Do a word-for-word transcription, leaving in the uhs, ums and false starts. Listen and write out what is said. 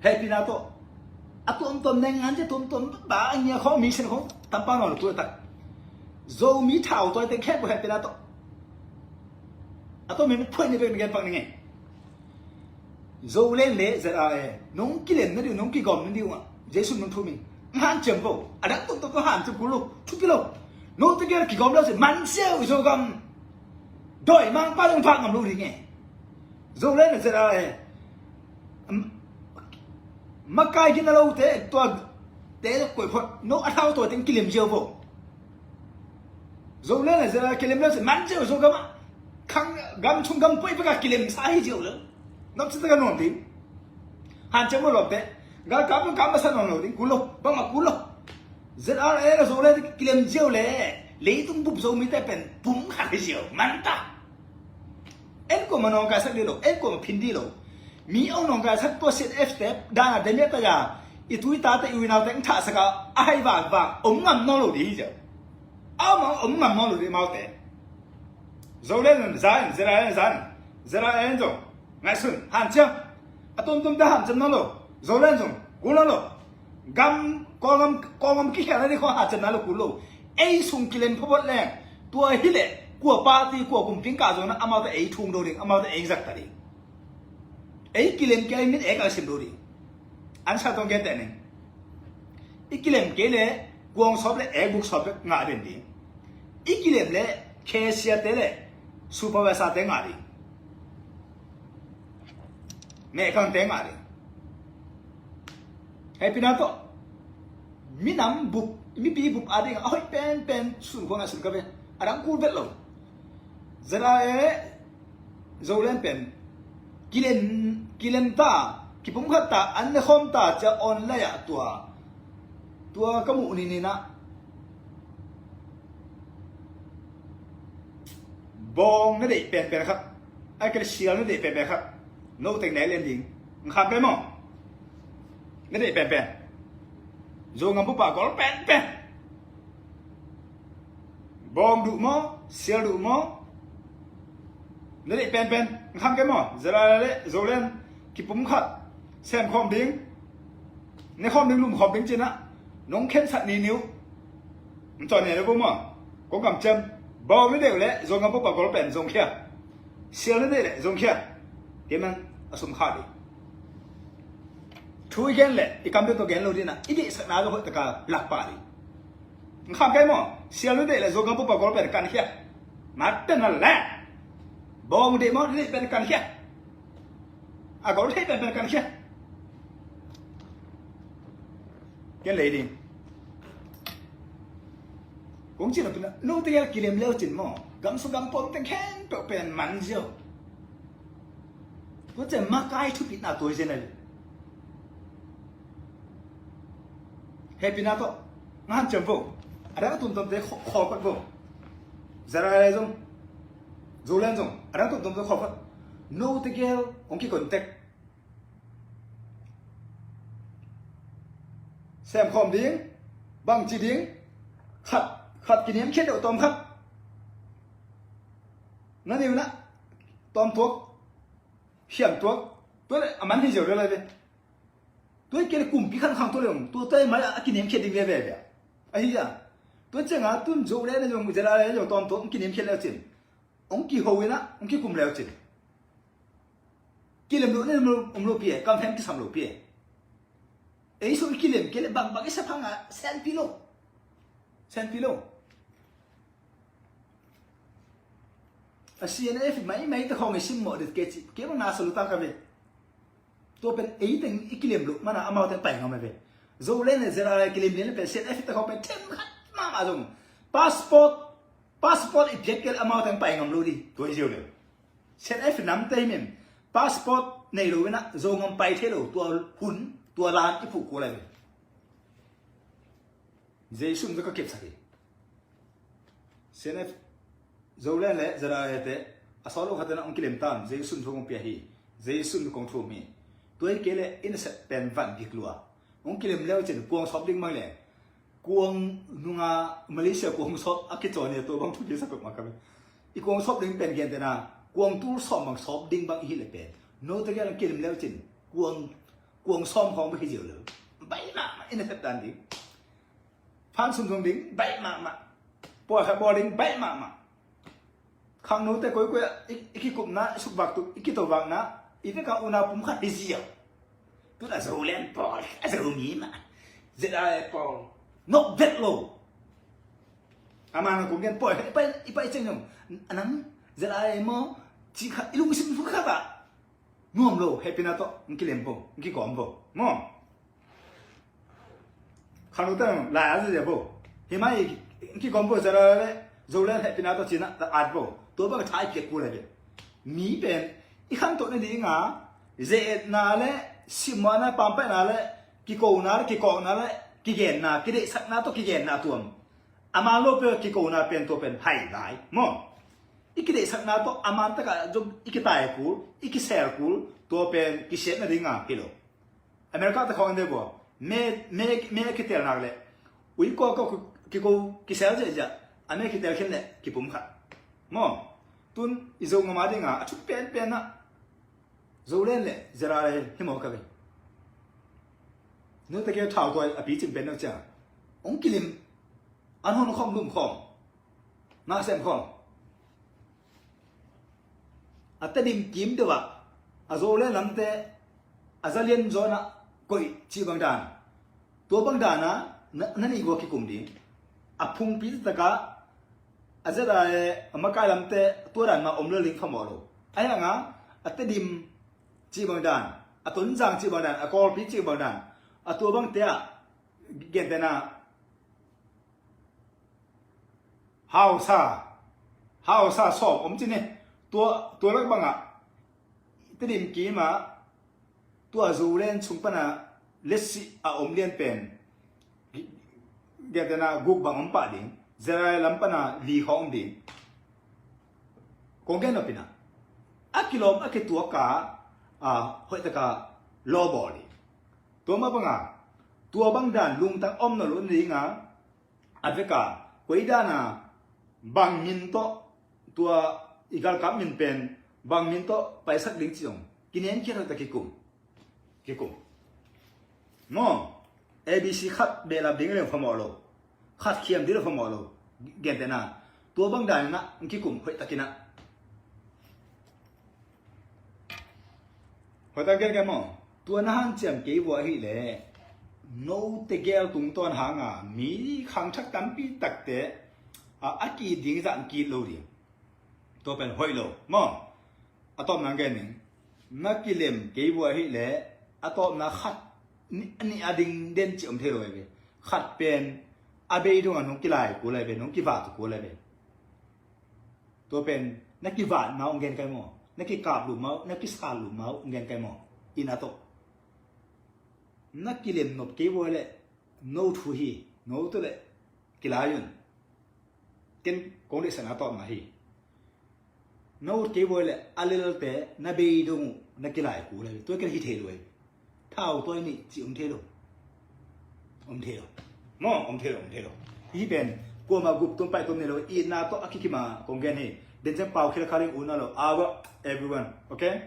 Hehpihna tawh a tuamtuam neng ngan cia tuamtuam ba a ngia khawng mi sen khawng tampa nawn lo tu a tak. Zomi thau tawi teng khempeuh hehpihna tawh a tuam mi phuai ni bek na gen pak ni ngei. Zoland le Z R A nong kilem na ding uh, nong kigawm na ding uh ah Jesu nong thum in. Hanciam vo. A dang tuamtuam tawh hanciam kul lo, thupi lo. Note gel kigawm lo se man siau i Zogam. Dawimangpa dong phak ngam lo ding e. Zoland le Z R A makai gina lo te tua te koih phot no a thau tawi teng kilem ziau vo. Zoland le Z R A kilem lo se man ziau Zogam ah. Khang gam chung gam poi peka kilem sa hi ziau lo. Nop si taka nuam ding. Hanciam lo lawm te. Gal kam kam masa nuam lo ding kul lo. Bang ma kul lo. Z R A le Zoland kilem ziau le. Leitung bup Zomi te pen pum khat hi ziau. Man ta. En kuamah nawngkaisak dih lo, en kuamah phin dih lo. Mi ong nawngkaisak tua C N F te dana demiat taya i tui tate i uinau teng thahsak a a hai vakvak om ngam nawn lo dih hi ziau. A om a om ngam nawn lo dih maute. Zoland zong zan, Z R A zong zan, Z R A zong ngaihsun hanciam. A tumtum te hanciam nawn lo. Zoland zong kul nawn lo. Gam kawlgam kawlgam kikhialna dih khawng hanciamna lo kul lo. Ei sung kilem phawbawt leng tua hileh kua party kua kumpi kah zongna amaute ei thung do ding, amaute ei zakta ding. Ei kilem kei min ei kalsim do ding. An sa tong gen teh ning. I kilem kei le kuang sawp le ei buk sawp le ngah den ding. I kilem le cashier te le supervisor te ngah ding. Mehkang te ngah ding. Hehpihna tawh minam bup, mipi bup a ding a hoih penpen sun khuang a sun ka ve. A dang kul vet lo. Z R A Zoland pen kilem, kilem ta, kipumkhat ta, an ne khawm ta cia online ah tua, tua ka muh ni ni na. Bawng na deih penpen khat, ai kei sial na deih penpen khat. No teng ne lian ding. Kham kai maw? Na deih penpen. Zongam pupa gol penpen. Bawng duh maw? Sial duh maw? Na deih penpen. Kham kai maw? Zara le Zoland kipumkhat sem khawm ding. Ne khawm ding, lum khawm ding cinah nong khensat ni niu. Ncaw ne le bo maw? Kong kam cem. Bawng na deih le Zongam pupa gol pen zong khia. Sial na deih le zong khia. Tiaman a sum kha ding. Thu i gen le i kam deuh tawh gen lo dina i deihsakna zong hoih taka lak pah ding. Nkham kai maw? Sial na deih le Zogam pupa gol pen kan khia. Mattena le bawng deih maw, deih pen kan khia. A gol theih pen pen kan khia. Ken lei ding. Kong cin a pina no te gel kilem leu cin maw? Gam sung gam pom teng khempeuh pen man ziau. Tua ciang makai thupitna tua hi zen a le. Hehpihna tawh ngahan ciam vo. A dang a tumtuamte khawl khat vo. Zara le zong Zoland zong a dang a tumtuamte khawl khat. No te gel hong kikontek. Sem khawm ding, bangci ding, khat khat kiniamkhiat deuh tawm khat. Na niu na tawm tuak, hiam tuak, tua le a man hi ziau le lai ve. Tua i kei le kumpi khan khang tua le ong tua tua i mai a kiniamkhiat ding veve ve. Ahi a tua cianga tun Zoland le zong Zara le zong tawm tuak kiniamkhiat le cin. Ong kiho ina ong kikum leu cin. Kilem lo ne um lo pi e, kam hem kisam lo pi e. Ei so i kilem kei le bangbang i saphang a senpi lo. Senpi lo. A C N F maimai te khawng i simmawh det kei ci kei bang na sa luta ka ve. Tua pen ei teng i kilem lo mana amau teng pai ngam a ve. Zoland le Zara kilem lian le pen C N F te khawng pen them khat mahmah zong passport, passport i piak kei le amau teng pai ngam lo di tua i ziau le. C N F namte hi men passport nei lo ina Zogam pai thei lo tua hun tua lan i phuh kul a hi. Jesu in ka kepsak hi. C N F Zoland le Zara te a sawt lo khat ina ong kilem tan Jesu in thu kong pia hi. Jesu in kong thum hi. Tua hi kei le ina sep pen van bik lua ong kilem leu cin kuang sawp ding mang le. Kuang nunga Malaysia kuang sawp a kicawn nia tua bang thupi sa pek ma kami. I kuang sawp ding pen gen tena kuang tul sawp bang sawp ding bang i hi le pen. No te gen kilim leu cin kuang Kuang sawm khawng bek hi ziau lo. Baih mahmah, i nasep dan ding. Phan sum zong ding, baih mahmah. Pawlkhat bawl ding, baih mahmah. Khangnote koikoi ah i, i kikupna, i sukvak tuk, i kitovakna, i vekpi unau pum khat hi ziau. Tu a Zoland pawl, a Zomi mah. ZRA pawl. Nok vet lo. A man kong gen pawl, i pai, i pai ceng zong. A nang, ZRA maw, ci khat, i lungsim fu khat ah. Nuam lo, hehpihna tawh, ng kilem vo, ng kigawm vo. Maw. Khangnote lai a zia vo. Hi mai, ng kigawm vo, ZRA le, Zoland hehpihna tawh cina, ta at vo. Tua bang tha i piak kul a ve. Mi pen, i khangto na ding a, ze-etna le, simmuana, pampaihna le, kikona le, kikawkna le, kigenna, kideihsakna tawh kigenna tuam. A man lo pen kikona pen tua pen hai lai. Maw. I kideihsakna tawh a man takah zong i kitai kul, i kisel kul, tua pen kisiat na ding a hi lo. America te khawng en ve bua. Me, me, me kitel nak le. Ui ko ko kiko kisel ziahziah. A me kitel khin le kipum khat. Maw. Tun i Zo ngam a ding a, a thuk penpen ah. Zoland le ZRA hi maw ka ve. Note kei thau tuai a picing pen no cia. Ong kilim. An hon khawm lum khawm. Na sem khawm. A Tedim kim deuh ah. A Zoland lamte. A za lian zawn ah. Koih ci bang dan. Tua bang dan ah. Na, na nih gua kikum ding. A phungpi takah. A ZRA e, a makai lamte, tua dan mah om lel ding phamawh lo. A hiang a, a Tedim cih bang dan, a Tonzang cih bang dan, a Kawlpi cih bang dan, a tua bangte ah, gentehna, hausa, hausa sawm om ci ni, tua, tua lak bangah, Tedim kim ah, tua Zoland sung pana letsih a om lian pen. Gentehna guk bang om pah ding. ZRA lam pana li khawng om ding. Kong gen nopina. A kilawm a kituak a, a, hoihtaka lawbawl ding. Tua mah banga. Tua bang dan lungtang om na lo ding a. A veka, koi dana, bang min tawh, tua i galkap min pen, bang min tawh, paisak ding ci zong, kinen khiat hoihtak kikum. Kikum. Maw, A B C khat behlap ding le phamawh lo. Khat khiam ding le phamawh lo. Gentehna, tua bang dana, kikum hoihtak ina. Hoihtak gen kei maw? Tua na hanciam kei vua ahih leh, note gel tungtawn hanga mi khangthak tampi takte a, a ki ding zah kit lo ding. Tua pen hoih lo maw? A tawpna gen ning. Na kilem kei vua ahih leh, a tawpna khat ni, ni a ding den ci om thei lo ve. Khat pen a bei dong a nong kilai kul ai ve, nong kivah tu kul ai ve. Tua pen na kivat mau ong gen kai maw? Na kikap lu mau, na kisal lu mau ong gen kai maw? Ina tawh. Na kilem nop kei vua leh, no thu hi, no tu leh, kilai un. Ken kong leh sana tawh ma hi. No kei vua leh, a lelte, na bei dong uh, na kilai ku leh, tua ken hi thei lu ai. Thau tuai nih ci om thei lo. Om thei lo. Maw, om thei lo, om thei lo. Hi pen, kuama gup tum pai tum nei lo, itna tawh a kikima kong gen hi. Den ciang pau khel kharing una lo. Awa, everyone. Okay?